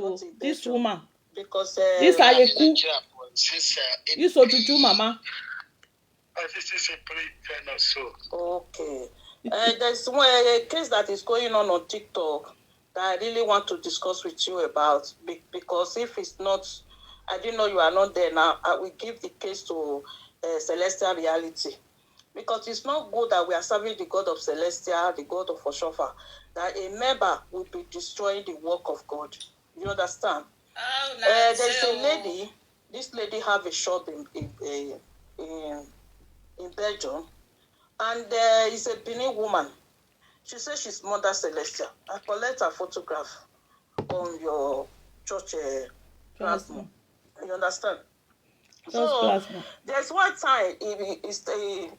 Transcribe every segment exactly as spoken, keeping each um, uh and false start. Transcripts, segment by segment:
So this woman, because uh, this Ayeku, this uh, this Ojuju mama. I think it's a play ten or so. Okay. Uh, there's one a case that is going on on TikTok that I really want to discuss with you about, because if it's not, I didn't know you are not there now. I will give the case to uh, Celestial Reality, because it's not good that we are serving the God of Celestial, the God of Oshofa, that a member will be destroying the work of God. You understand? Uh, there's a lady. This lady have a shop in in in, in Belgium, and uh, is a Benin woman. She says she's Mother Celestial. I collect her photograph on your church uh, platform. You understand? So there's one time he, he, he,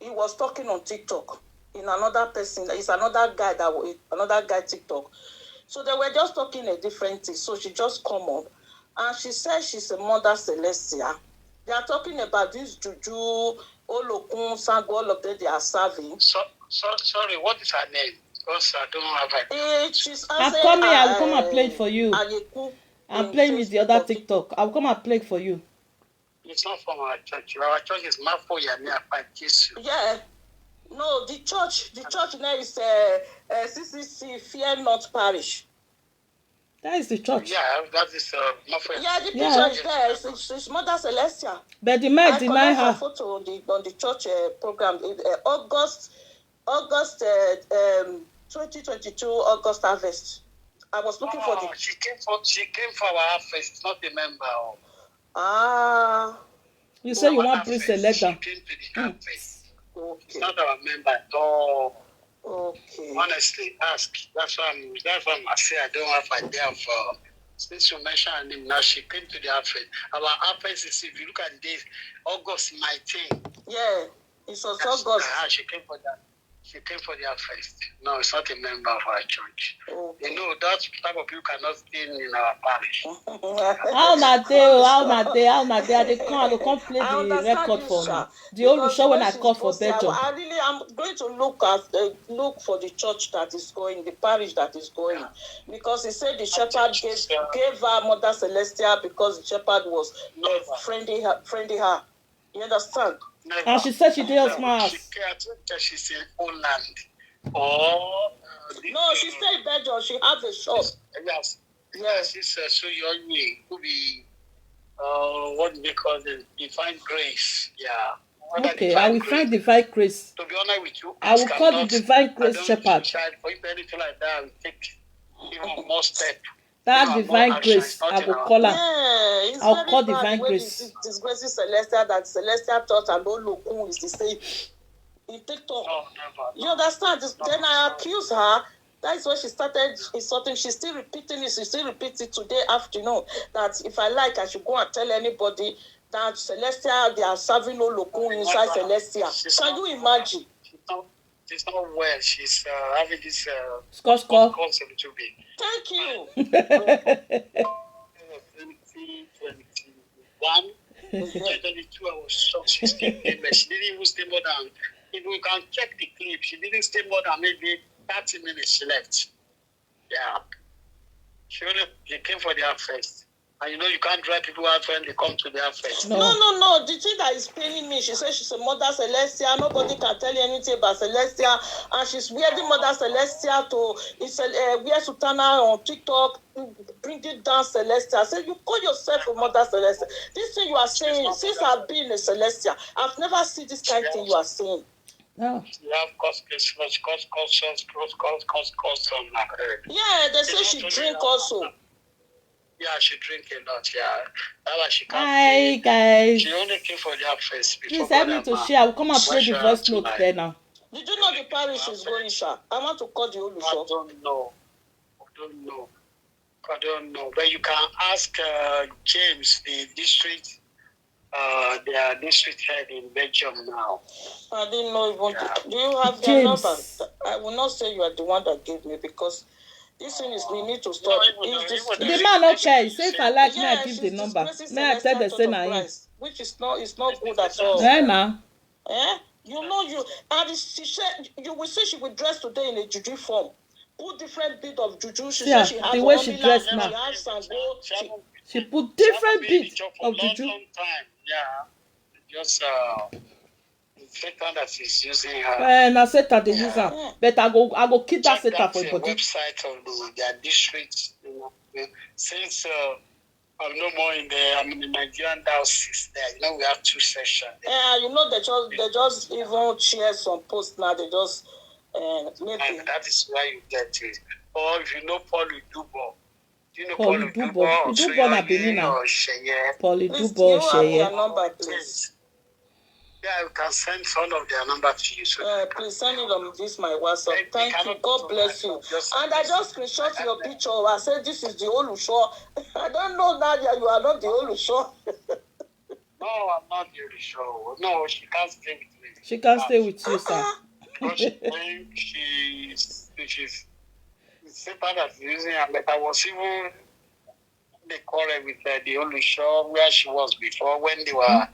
he was talking on TikTok in another person. It's another guy that another guy TikTok. So they were just talking a different thing. So she just come up and she says she's a Mother Celestial. They are talking about this juju, Olokun, Sango, all of them they are serving. So, so, sorry, what is her name? Because I don't have her. Eh, she's I'm coming. I will come and play it for you. Ayeku. I'm playing with the other TikTok. I will come and play it for you. It's not from our church. Our church is Mapo Yami Apa Jesus. Yeah. No, the church, the church name is uh, uh, C C C Fear Not Parish. That is the church. Yeah, that is uh, Mapo Yami. Yeah, the picture is there. It's, it's, it's Mother Celestia. But the man deny her. Photo on the on the church uh, program in uh, August, August uh, um, twenty twenty-two August harvest. I was looking for the. She came for she came for our harvest, not a member. Oh. Ah. You say you want priest select am. She came to the harvest. Okay. It's not our member at all. Okay. Honestly, ask. That's why I'm. That's why I'm, I say I don't have idea of. Uh, since you mentioned her name now, she came to the harvest. Our harvest is, if you look at this, August nineteen. Yeah, it's on August. Uh, she came for that. She came for their first. No, it's not a member of our church. Okay. You know, that type of people cannot stay in our parish. How na dey o, how na dey, how na dey? I dey come, I go come play the record for una. The old show when I call for better. I really am going to look at uh, look for the church that is going, the parish that is going, because he said the shepherd gave, gave her Mother Celestial because the shepherd was uh, friending her, friending her. You understand? Never. And she said she dey Osmars. She, I think that she's in Holland. Or uh, the, no, she uh, stay in Belgium. She has a shop. Yes. Yes, it's uh, so young me. Could be uh, what do they call it? Divine grace. Yeah. Okay, I will find divine grace. To be honest with you, I will call the divine grace shepherd. For if anything like that, I will take even more step. That divine grace, I go call am. Yeah, I'll call divine grace. Disgracing Celestial, that Celestial thought and Olokun is the same. In TikTok. No, never. You understand? Then I accuse her. That is when she started insulting. She's still repeating it. She still repeats it today afternoon. That if I like, I should go and tell anybody that Celestial, they are serving Olokun inside Celestial. Can you imagine? She's not well. She's uh, having this uh, score score. Thank you. twenty twenty-one, twenty twenty-two, I was shocked. She still came back. She didn't even stay more than, if you can check the clip, she didn't stay more than maybe thirty minutes. She left. Yeah. She only she came for the first. And you know you can't drive people out when they come to their first. No. No, no, no. The thing that is paining me, she says she's a Mother Celestial. Nobody can tell you anything about Celestial. And she's wearing Mother Celestial to it's a, uh, wear sutana on TikTok, bringing down Celestial. I said, you call yourself a Mother Celestial. This thing you are saying, since I've been a Celestial, I've never seen this kind of thing you are saying. No. You have cause case, cause, cause, cause, cause, cause, cause on her head. Yeah, they say she drink also. Yeah, she drink a lot. Yeah, that why she can't. Hi guys. She only came for their face. Please help me to share. I will come and play the voice note there now. Did you know the parish is going, sha? I want to call the Olusho. I don't know. I don't know. I don't know. But you can ask uh, James, the district, uh, their district head in Belgium now. I didn't know even. Yeah. Do you have their number? I will not say you are the one that gave me because this thing is we need to stop. The man okay. Say if I like, may I give the number? May I tell the say na him? Which is not is not good at all. Eh, na. Eh? You know you and she said you will see she will dress today in a juju form. put different bead of juju. She See say her, she has the way she Omila, dress she now. Has Sango. She, she put different bead of juju. Long, long time. Yeah. Just uh, Satan that is using her. Eh, na Satan dey use am. Yeah. But I go, I go keep that Satan for your body. Website of the, their district. You know, since uh, I'm no more in the, I'm in the Nigerian diocese there. You know, we have two sections. Yeah, you know, they just, they just even share some posts now. They just uh, maybe. And that is why you get it. Or if you know Paul Idubo, do you know Paul Idubo? Idubo na Benin na. Paul Idubo, Sheye. Please, do you have their number, please? Yeah, you can send one of their number to you. So uh, please send it on this my WhatsApp. Thank you. God bless you. And I just screenshot your picture. I said this is the Olusho. I don't know now that you are not the Olusho. No, I'm not the Olusho. No, she can't stay with me. She can't stay with you, sir. Because she, she, she's Satan that's using her. But I was even they quarrel with uh, the Olusho where she was before when they were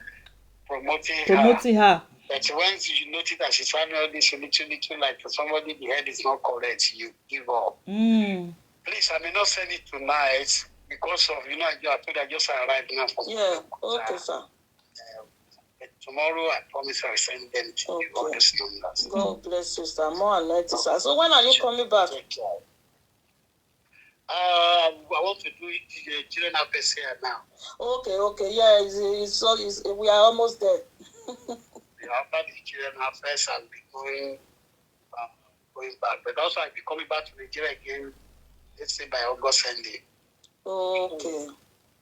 promoting her. Promoting her. But when you notice that she's having all this little, little like somebody the head is not correct, you give up. Mm. Please, I may not send it tonight because of, you know, I, I told I just arrived now from. Yeah, okay, sir. Uh, but tomorrow, I promise I'll send them to you on this number. God bless you, sir. More anointing, sir. So when are you coming back? Take care. Uh, I want to do it the uh, children affairs here now. Okay, okay, yeah, it's, it's, it's, we are almost there. After the children affairs, I'll be going, uh, going back. But also, I'll be coming back to Nigeria again, let's say by August ending. Okay.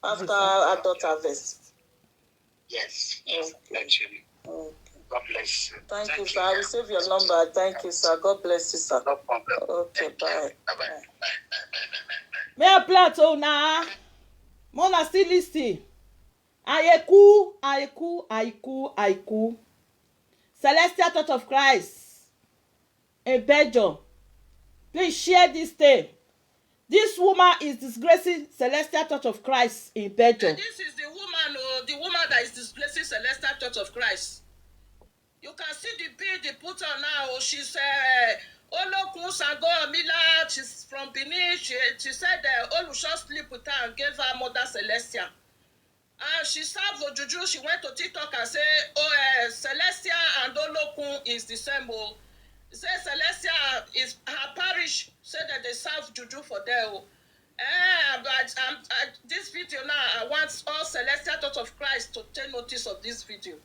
After adult harvest. Yes. Okay. Actually. Okay. God bless you. Thank, thank you, sir. I will save your number. Thank you, sir. God bless you, sir. No problem. Okay, bye. Bye-bye. May I play at all now? Mona still listen. Ayeku, ayeku, ayeku, ayeku. Celestial Church of Christ in Belgium. Please share this thing. This woman is disgracing Celestial Church of Christ in Belgium. And this is the woman, oh, the woman that is disgracing Celestial Church of Christ. You can see the bill they put on now. Oh, she's uh, Olokun Sango Amila. She's from Benin. She, she said uh, Olusho sleep with her and gave her Mother Celestial. And she serve Ojuju. She went to TikTok and say, oh, uh, Celestial and Olokun is the same. Oh. Say Celestial is her parish. Say that they serve Juju for there. Oh. Eh, but um, uh, this video now, I want all Celestial Church of Christ to take notice of this video.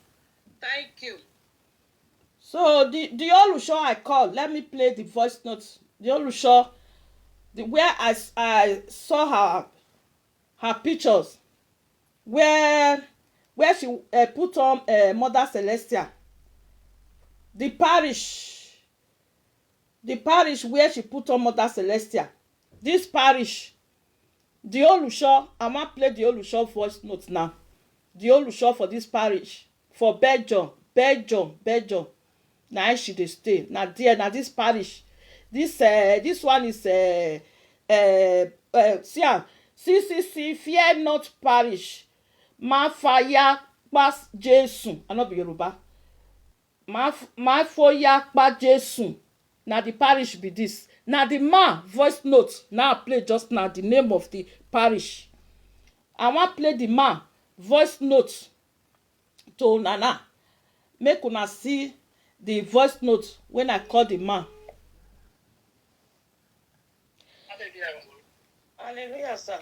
Thank you. So the the Olusho I call, let me play the voice note. The Olusho, the where I, I saw her her pictures, where where she uh, put on uh, Mother Celestial, the parish, the parish where she put on Mother Celestial, this parish, the Olusho. I wan play the Olusho voice note now. The Olusho for this parish, for Belgium, Belgium, Belgium. Na she dey stay. Na there, na this parish. This uh, this one is uh, uh, uh, see am, C C C Fear Not Parish. Ma fire pass Jesu. I no be Yoruba. Ma foya pa Jesu. Na the parish be this. Na the man voice note. Now play just now the name of the parish. I wan play the man voice note to una now. Make una see the voice note when I call the man. Hallelujah, sir.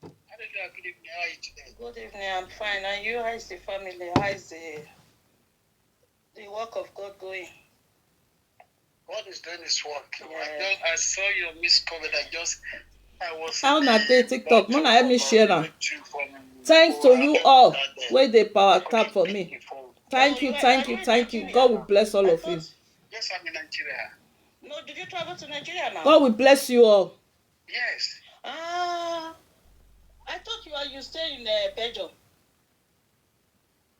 Hallelujah, good evening. How are you today? Good evening, I'm fine. And you, how is the family? How is the, the work of God going? God is doing his work. Yeah. I, just, I saw your missed comment. I just, I was. How na dey TikTok? Mona help me share am. Thanks to you all wey dey power tap for me. Thank you, thank you, thank you. God will bless all of you. Yes, I'm in Nigeria. No, did you travel to Nigeria now? God will bless you all. Yes. Ah, I thought you are you stay in uh, Belgium.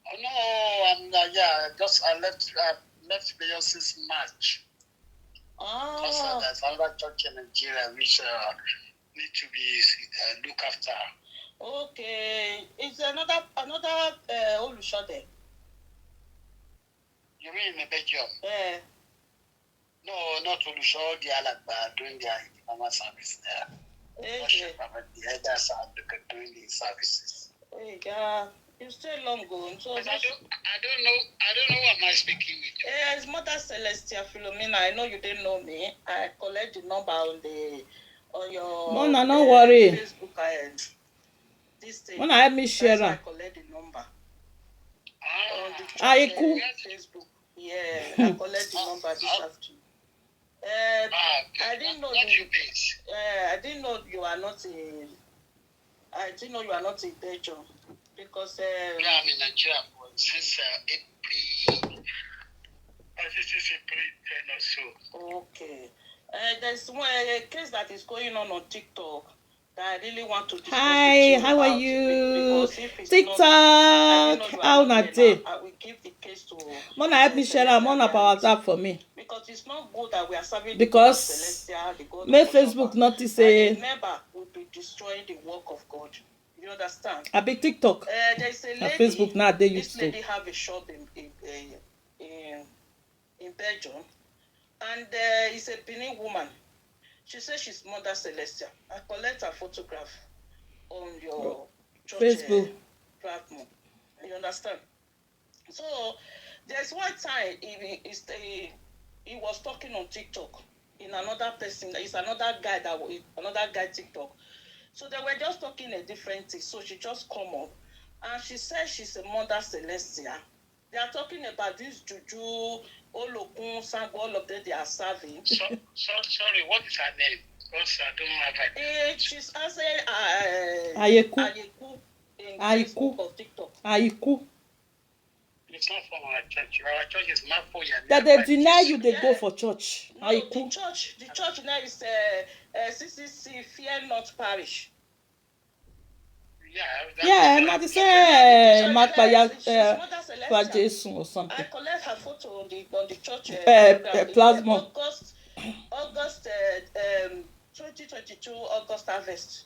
Oh, no, I'm uh, yeah. Just I left. I left Belgium since March. Ah. Because uh, there's another church in Nigeria which uh, need to be uh, looked after. Okay, it's another another uh, Olusho there. You mean in Belgium? Yeah. No, not Olusho, the Alagba doing their normal service there. Worship and the elders are doing the services. Hey, yeah, you stay long going. So But I don't, I don't know, I don't know who am I speaking with. Yes, Mother Celestia Philomena, I know you didn't know me. I collect the number on the on your Mona, no uh, worry. Facebook and this thing. Mona, help me share That's why I am. Collect the number Ah, on the church, Aiku. Uh, Facebook. Yeah, I collect the number this afternoon. Uh, ah, I didn't know what you. You means? Uh, I didn't know you are not in. I didn't know you are not in Belgium because. Um, Yeah, I'm in Nigeria, but since uh, April, uh, since April ten or so. Okay. Uh, there's one a case that is going on on TikTok that I really want to discuss Hi, with you how are about you? it, because if it's TikTok, not, I know you are how not na there dey? Now, I will give the case to. Mona, help me share am. Mona, power tap for me. Because it's not good that we are serving Because the God of Celestia, the God Make of Oshokpa, Facebook notice and say the member will be destroying the work of God. You understand? I be TikTok. Uh, there's a Na lady, Facebook now dey this used to. Lady have a shop in in, in, in Belgium, and uh, it's a Benin woman. She says she's Mother Celestia. I collect her photograph on your church, Facebook. Uh, platform. You understand? So there's one time he, he, he, he was talking on TikTok in another person. It's another guy that wa- another guy TikTok. So they were just talking a different thing. So she just come up and she said she's a Mother Celestia. They are talking about this Juju, Olokun, Sango, all of them they are serving. So, so, sorry, what is her name? Because I don't have her. Eh, she's answering uh, Ayeku. Ayeku in Ayeku. Facebook or TikTok. Aiku. It's not from our church. Our church is Mapoya. That they deny you, they go for church. No, the Aiku. Church, the church now is uh, uh, C C C Fear Not Parish. Yeah, that's Yeah, the na the church. same. She's Makpaya, she's uh, Mother Celestia. Kwa Jesu or I something. Collect her photo on the on the church uh, Eh, program eh, in plasma. August, August uh, um, twenty twenty-two August harvest.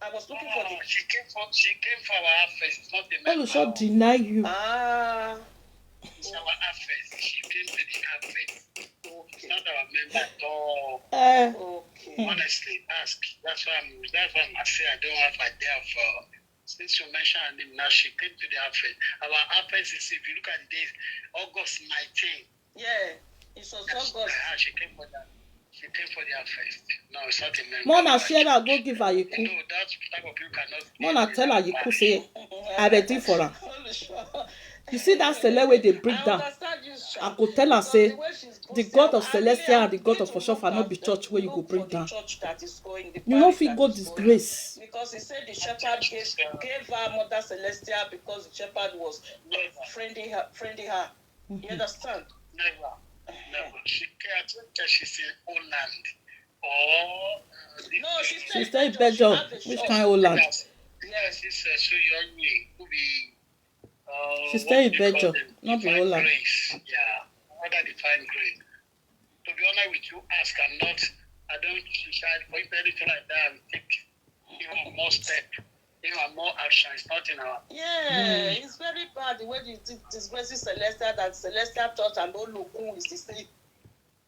I was looking for Oh, the she came for she came for our harvest. It's not a member. Olusho deny you. ah It's our harvest. She came to the harvest. It's Okay, not our member at all. Eh, okay. Honestly, ask. That's why I'm. That's why I say I don't have idea of. Uh, since you mentioned her name now, she came to the harvest. Our harvest is, if you look at the days, August nineteen. Yeah, it's on August. Uh, she came for that. She came for the harvest. No, it's not a member. Mona, of our share that. Go church. Give her You Aiku. Know, that type of people cannot. Mona, tell her Aiku say I ready for her. Olusho. You see that sele wey dey bring I down. Understand you, sha. I go tell her Because say the way she's the gossip, God of I really Celestia and the God of need to Oshofa no look be at church where you the- go look bring for the down. Church that is going, the You no parish fit that go is going. Disgrace. Because he said the shepherd gave, gave her Mother Celestia because the shepherd was friending her. Friending her. You understand? Never, never. She, I think that she's in Holland. Or uh, the- No, she She stay stay in in Belgium. Belgium. She have a Which shop. kind Holland? Yes, yes, uh, so you're me. Who be? Uh, She what stay in they call Belgium, them? not be Divine Holland. Grace. Yeah, what are Divine Grace? To be honest with you, ask. I'm not. I don't decide for if anything like that. I will take even more step, even more action. It's not in our. Yeah, it's very bad the way they dis- disgracing Celestia, that Celestia Church and Olokun is the same.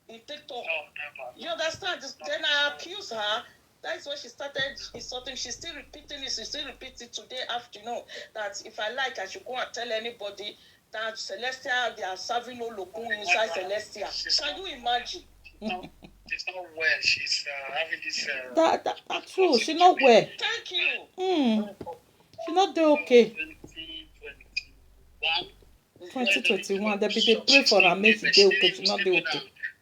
The TikTok. No, never. You understand? This, then I accuse her. That's when she started insulting. She's still repeating it. She still repeats it today afternoon. That if I like, I should go and tell anybody that Celestia, they are serving Olokun inside Celestia. Can you imagine? No, it's not well. She's uh, having this. Uh, That that, that true. She not well. Thank you. Hmm. She not dey okay. twenty twenty-one. Twenty twenty-one. They be dey pray for her, make she dey okay. She not dey okay.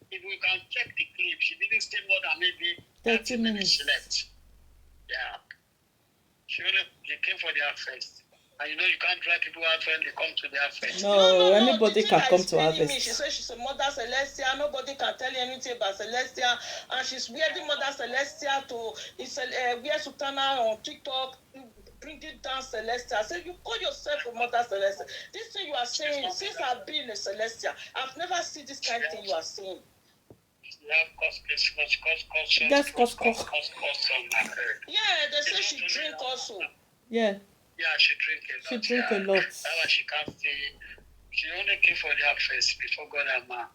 If we can check the clip, she didn't stay more than maybe Thirty minutes. Left. Yeah. She only they came for their first. And you know you can't drag people out when they come to their first. No, anybody the can thing come is to paining me. harvest. She said she's a Mother Celestia. Nobody can tell you anything about Celestia. And she's wearing Mother Celestia to it's a uh, wear sutana on TikTok, bringing down Celestia. I said you call yourself a Mother Celestia. This thing you are saying since I've been a Celestia, I've never seen this kind of thing you are saying. You have cause, cause, cause, cause, cause, Just cause, cause, cause. cause, cause on my head. Yeah, they say she drink also. Yeah, Yeah, she drink a lot. she drink a Yeah. lot. That's why she can't stay. She only came for their first before God and man.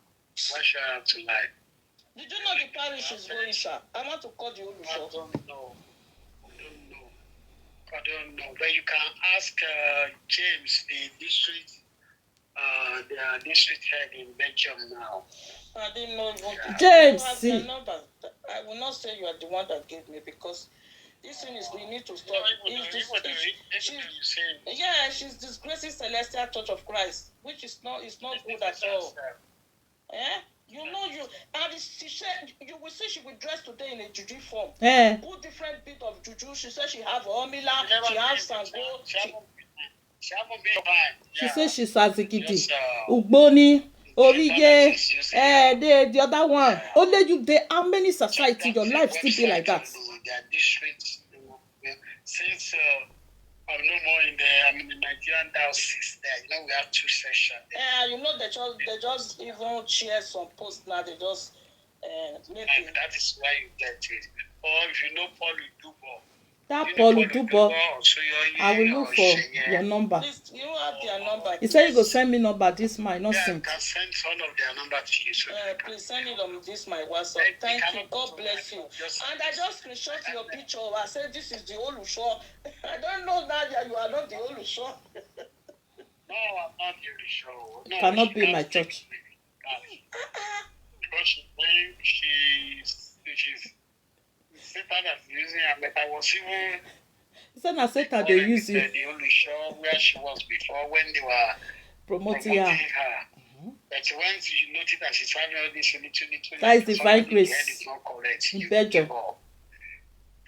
Why should I have to lie? Did you know the parish is going, sir? I want to call the I Olusho. Don't know. I don't know. I don't know. But you can ask uh, James, the district, uh, the uh, district head in Belgium now. I didn't know even. James, You have their see. Number. I will not say you are the one that gave me, because this thing is, we need to stop. Even It's though, dis- even though, it's- even she's- though you say Yeah, she's disgracing Celestial Church of Christ, which is not, it's not good at all. Eh? You know you and she said you will see she will dress today in a juju form. Eh, Put different bit of juju. She said she have omila, Never she have been- sango. She She, haven't been, she haven't been fine. she Yeah. Say she's Azikiti. Just, uh, Ugboni, Oriye, She's just- eh, the, the other one. Only you dey, how many society your life still be like that? Their district, you know, since uh, I'm no more in the, I'm in the Nigerian diocese there. You know, we have two sections. eh, you know they just they just even share some posts now. They just uh, make And it. That is why you get it. Or if you know Paul Udubo, That you Paul know Udubo, Or so you're I will here, look or for Sheye. Your number. Please, you have their number. He said he go Please. Send me number this my not Yeah, I sent. Can send one of their number to you. So Uh, you can please send it on this my WhatsApp. Thank- Thank thank you. you. God bless you. Just- And I just screenshot your picture. I said this is the Olusho. I don't know now that you are not the Olusho. No, I'm not really sure. No, Cannot she be can't my speak church. to me. Can't. Because she's very, she's, she's Satan has using her, but I was even He said na Satan dey use you. The only show where she was before when they were Promoting promoting her. her. But when you notice that she's having all this little, little, That is little, divine somebody grace. Head is not correct. In You Belgium. give up.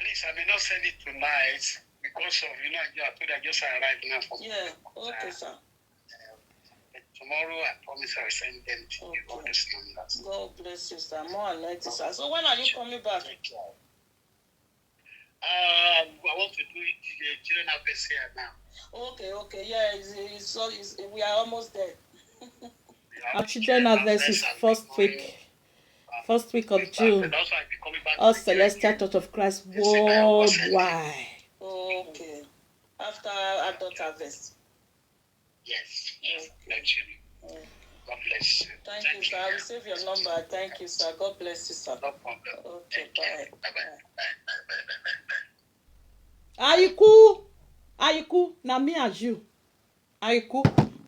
Please, I may not send it tonight because of, you know, I told I just arrived now from Yeah, okay, sir. But tomorrow I promise I'll send them to you all Okay. these numbers. God bless you, sir. More anointing, sir. So when are you coming back? Take care. Um, I want to do it the children have this year now. Okay, okay. Yeah, it's, it's, it's, we are almost there. We have Our children harvest is and first people week, first week of But June. Also, I'll be coming back All to Celestial you. Church of Christ Yes, I was worldwide. Okay. After adult harvest. Yes, yes, actually. God bless you. Thank you, sir. I will save your number. Thank you, sir. God bless you, sir. No problem. Okay, Thank you. bye. Bye-bye. Bye-bye. Aiku, Aiku, na me and you. Aiku,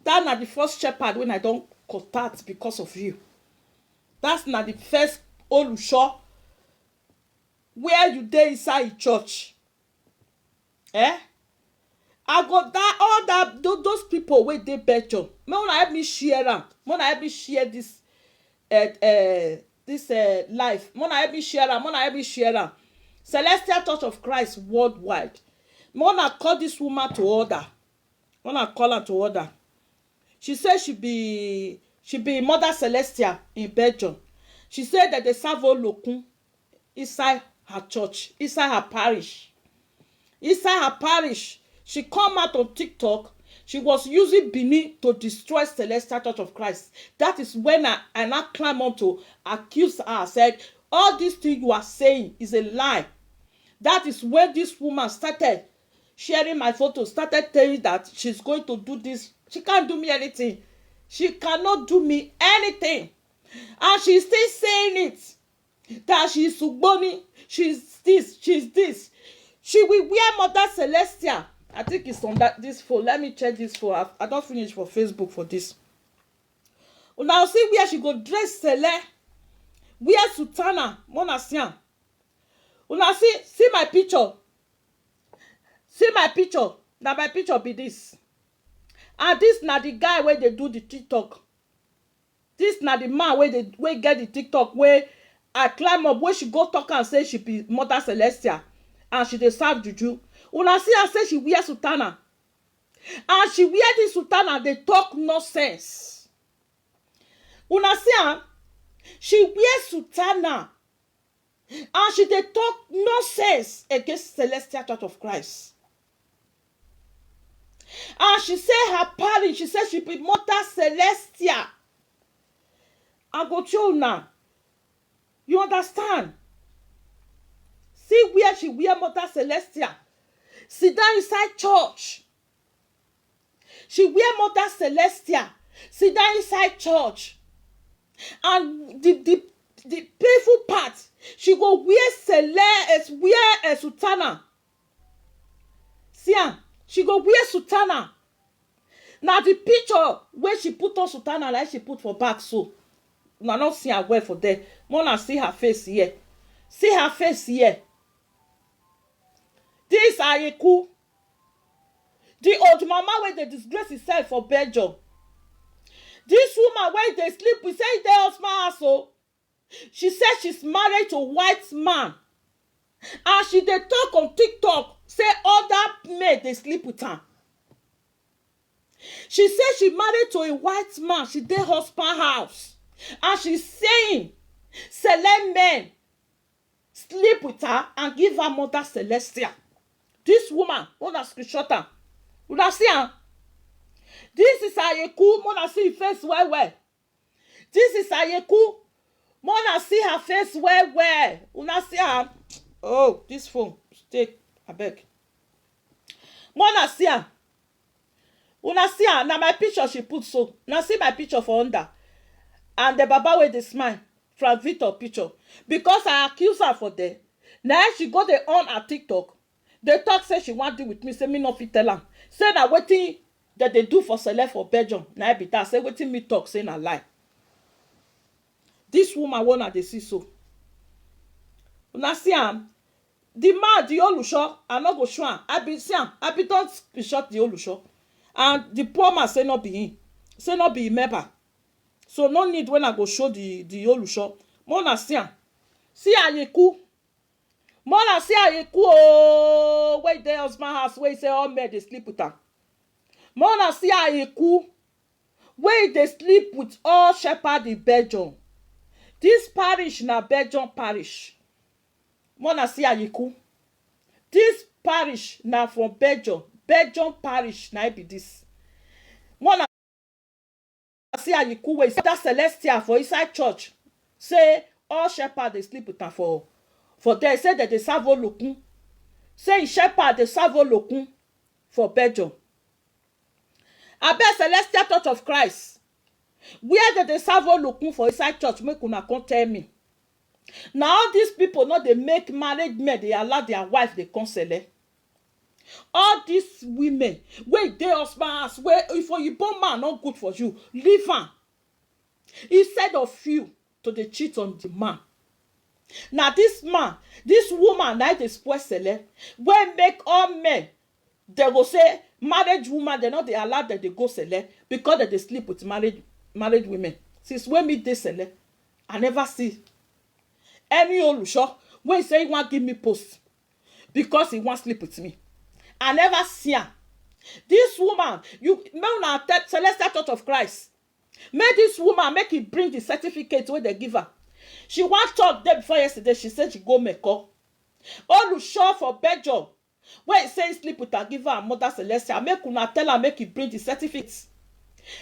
that na the first shepherd when I don't contact because of you. That's na the first Olusho where you dey inside church. Eh? I go that all that tho- those people wey dey Belgium. May una help me share am. May una help me share this uh, uh, this uh, life. May una help me share am. May una help me share am. Celestial Church of Christ worldwide. May una call this woman to order. May una call her to order. She say she be she be Mother Celestial in Belgium. She say that they serve Olokun inside her church, inside her parish. Inside her parish, she come out on TikTok. She was using Benin to destroy Celestial Church of Christ. That is when I, I now climb on to accuse her. I said, all this thing you are saying is a lie. That is when this woman started sharing my photo, started telling that she's going to do this. She can't do me anything. She cannot do me anything. And she's still saying it. That she's Ugboni, she's this, she's this. She will wear Mother Celestial. I think it's on that this phone. Let me check this phone. I, I don't finish for Facebook for this. Una see where she go dress Cele. Wear sutana. Mona see am. Una see, see my picture. See my picture. Na my picture be this. And this na the guy wey dey do the TikTok. This na the man wey dey wey get the TikTok wey I climb up, wey she go talk and say she be Mother Celestial and she dey serve juju. Una see am say she wear sutana. And she wear this sutana dey talk nonsense. Una see am? She wear sutana and she dey talk nonsense against Celestial Church of Christ. And she say her parish, she say she be Mother Celestial. I go show una. You understand? See where she wear Mother Celestial. Sit down inside church. She wear Mother Celestial. Sit down inside church. And the, the The painful part, she go wear sele, eh, wear a sutana. See am, she go wear sutana. Na the picture wey she put on sutana, like she put for back so. Una no see am well for there. Mona, see her face here. See her face here. This Ayeku, the old mama wey dey disgrace herself for Belgium. This woman wey dey sleep with, say e dey husband house o. She say she's married to white man, and she dey talk on TikTok say other men dey sleep with am. She say she married to a white man, she dey husband house, and she saying sele men sleep with her and give her mother celestial. This woman, una screenshot am. Una see am. This is Ayeku. Una see her face well well. This is Ayeku. Una see her face well well. Una see am. Oh, this phone. Stay, abeg. Una see am. Una see am. Na my picture she put so. Una see my picture for under. And the baba wey dey smile, Frank Victor picture. Because I accuse her for there. Na she go dey on her TikTok. Dey talk say she wan deal with me, say me no fit tell am. Say na wetin dem dey do for sele for Belgium, na be that. Say wetin me talk, say na lie. This woman wey una dey see so. Una see am? The man, the Olusho, I no go show am. I be see am. I be don screenshot the Olusho. And the poor man say no be him. Say no be him member. So no need when I go show the, the Olusho. Mona see am. See Ayeku. Mona see Ayeku o. Wey dey husband house, wey say all men dey sleep with am. Mona see Ayeku. Wey dey sleep with all shepherd in Belgium. This parish na Belgium parish. Mona see Ayeku. This parish na from Belgium. Belgium parish na e be this. Mona see Ayeku wey say that celestial for inside church. Say all shepherd dey sleep with am for, for there. Say dem dey serve Olokun. Say him shepherd dey serve Olokun for Belgium. Abeg, Celestial Church of Christ, where dem dey serve Olokun for inside church, make una come tell me. Na all these people no dey make married men dey allow their wife dey come sele. All these women wey dey husband house, wey if oyibo man no good for you, leave am. Instead of you to dey cheat on the man. Na this man, this woman na dey spoil sele, wey make all men, dem go say married woman, dem no dey allow dem dey go sele because dem dey sleep with married, married women. Since when me dey sele, I never see any Olusho wey say he wan give me post because he wan sleep with me. I never see am. This woman, you, make una tell Celestial Church of Christ, make this woman make he bring the certificate wey dem give her. She wan talk there before yesterday. She say she go Mecca. Olusho for Belgium, wey say he sleep with her, give her mother celestial. Make una tell am make he bring the certificate.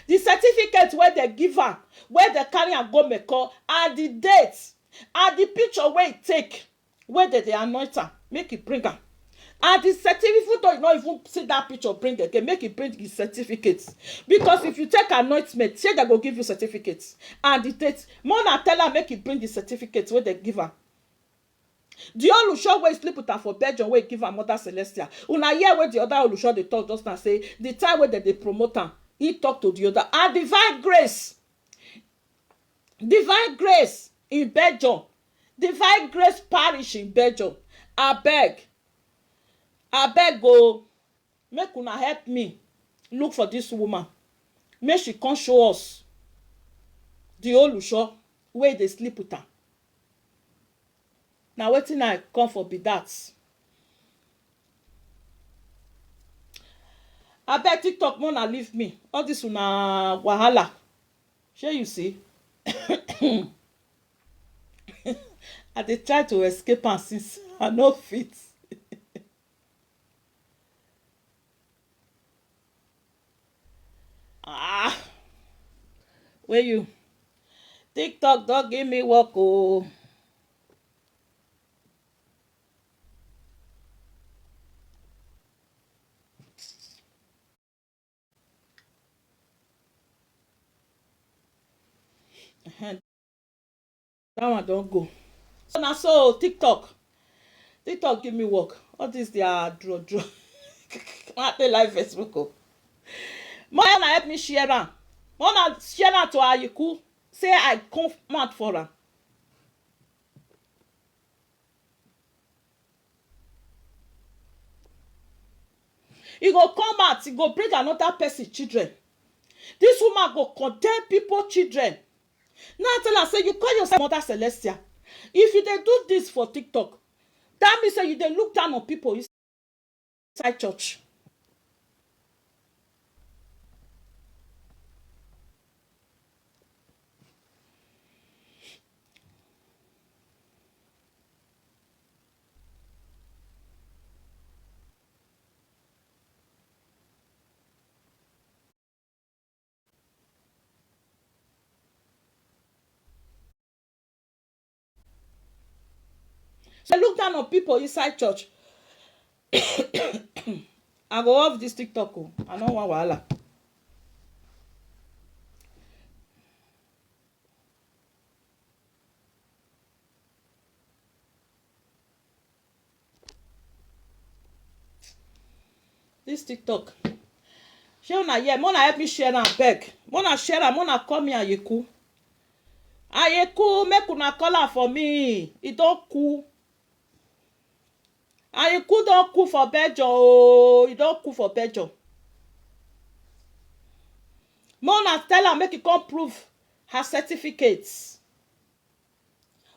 The certificate wey dem give am, wey dem carry am go Mecca, and the date, and the picture wey he take, wey dem dey anoint am, make he bring am. And the certificate, even though you no even see that picture bring again, make he bring the certificate. Because if you take anointment, say dem go give you certificate. And the date, make una tell am make he bring the certificate wey dem give am. The Olusho wey sleep with am for Belgium, wey give am mother celestial. Una hear wey the other Olusho dey talk just now, say the time wey dem dey promote am, he talk to the other. And Divine Grace, Divine Grace in Belgium, Divine Grace Parish in Belgium. Abeg, abeg o, make una help me look for this woman. Make she come show us the Olusho wey dey sleep with am. Na wetin I come for be that. Abeg, TikTok, make una leave me. All this una wahala. Shey you see? I dey try to escape am since, I no fit. Ah, where you? TikTok don give me work o. Ehen. That one don go. So na so TikTok, TikTok give me work. All this their draw draw. I dey live Facebook o. More na help me share am. More na share am to Ayiku. Say I come out for am. E go come out, e go bring another person children. This woman go condemn people children. Now I tell her say you call yourself Mother Celestia. If you dey do this for TikTok, that means say you dey look down on people inside church. So look down on people inside church. I go off this TikTok o. I no want wahala. This TikTok. Shey una hear? Mona help me share am, beg. Mona share am, Mona call me Ayeku. Ayeku, make una call am for me. E don cool. Ayeku don cool for Belgium o. E don cool for Belgium. Mona tell am make e come prove her certificates.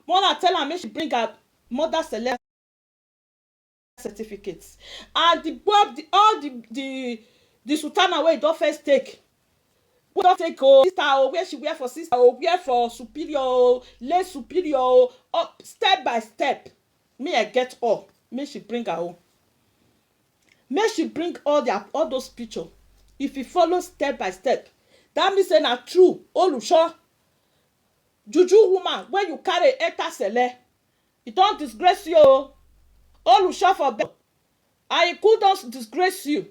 Mona tell am make she bring her Mother Celestia certificates and the bob the all the the the sultana wey e don first take, wey don take o, sister o, where she wear for sister o, wear for superior o, lay superior o, up step by step. Me I get all. Make she bring her own. Make she bring all their all those picture. If you follow step by step, that means say na true. Olusho, juju woman wey you carry enter sele, e don disgrace you o. Olusho for bed, Ayeku don disgrace you.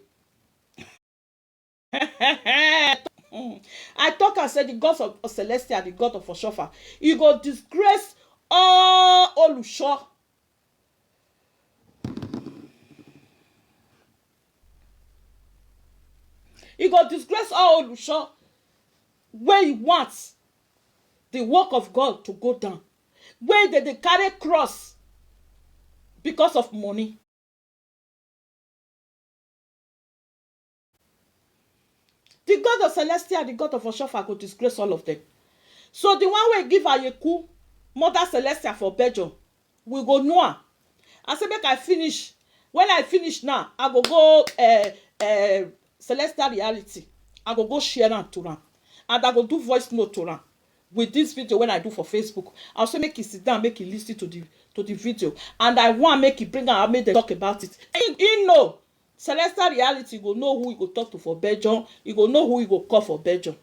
I talk and say the God of Celestia, the God of Oshofa, e go disgrace all Olusho. E go disgrace all Olusho wey e want the work of God to go down, wey dey dey carry cross because of money. The God of Celestia, the God of Oshofa go disgrace all of them. So the one wey give Ayeku Mother Celestia for Belgium, we go know am. I say make I finish. When I finish now, I go go uh, uh, Celestial Reality. I go go share am to am. And I go do voice note to am with this video when I do for Facebook. I say make e sit down, make e listen to the to the video. And I want make e bring am, make dem talk about it. He, he know. Celestial Reality go know who he go talk to for Belgium. He go know who he go call for Belgium.